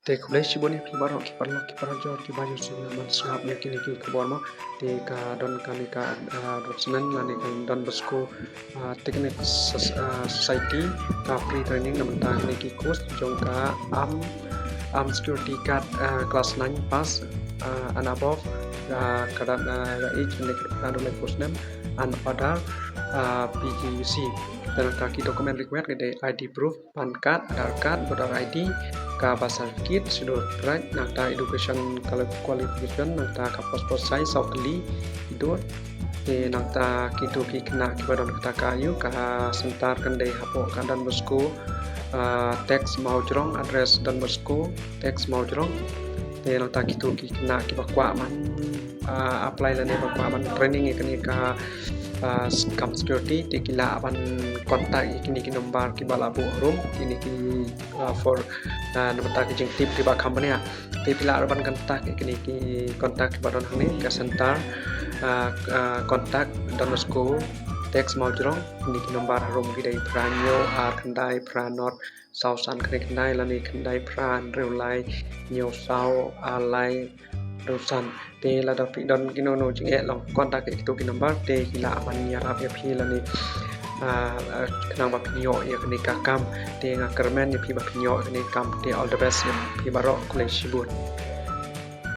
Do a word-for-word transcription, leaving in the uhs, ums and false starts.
Te khublei shibun ïa phi baroh ki paralok ki parajor kiba ïohsngew ban sngap ïa kine ki khubor mo. Te ka don kane ka, ah, Don Snem lane ka Don Bosco, ah, Technic Soc-, ah, Society ka free training na bynta kine ki course jong ka armed, armed security guard, ah, class nine pass, ah, and above, ah, ka don, ah, ka age lane ka don ka course name and order, ah, P G U C. Te nangta ki document required ka dei I D proof, PAN card, Aadhaar card, voter I D, ka birth certificate, schedule of tribe, nangta education quali-, qualification, nangta ka passport size, saw tylli, idur. Te nangta kito ki khynnah kiba don kata ka ayu, ka center kan dei hapoh ka Don Bosco, ah, Tex Mawjrong, address Don Bosco, Tex Mawjrong. Te nangta kito ki khynnah kiba kwah ban, ah, apply lane ba kwah ban training ïa kane ka, ah, kam security, te ki lah ban contact ïa kine ki number kiba la buh harum, kine ki, ah, for, ah, na bynta ki jingtip kiba kham bniah. Te phi lah ruh ban contact ïa kine ki contact kiba don hangne, ka center, ah, ah, contact Don Bosco Tex Mawjrong, kine ki number harum ki dei phra hynñiew ar khyndai phra nod saw san khyndai khyndai lane khyndai phra hynriew lai hynñiew saw ar lai hynriew san. Te lada phi don kino kino jingeh, long contact ïa kito ki number, te ki lah ban ïarap ïa phi lane, ah, ah, khnang ba phin ïoh ïa kane ka kam. Te nga kyrmen ïa phi ba phin ïoh ïa kane ka kam. Te all the best ïa phi baroh, khublei shibun.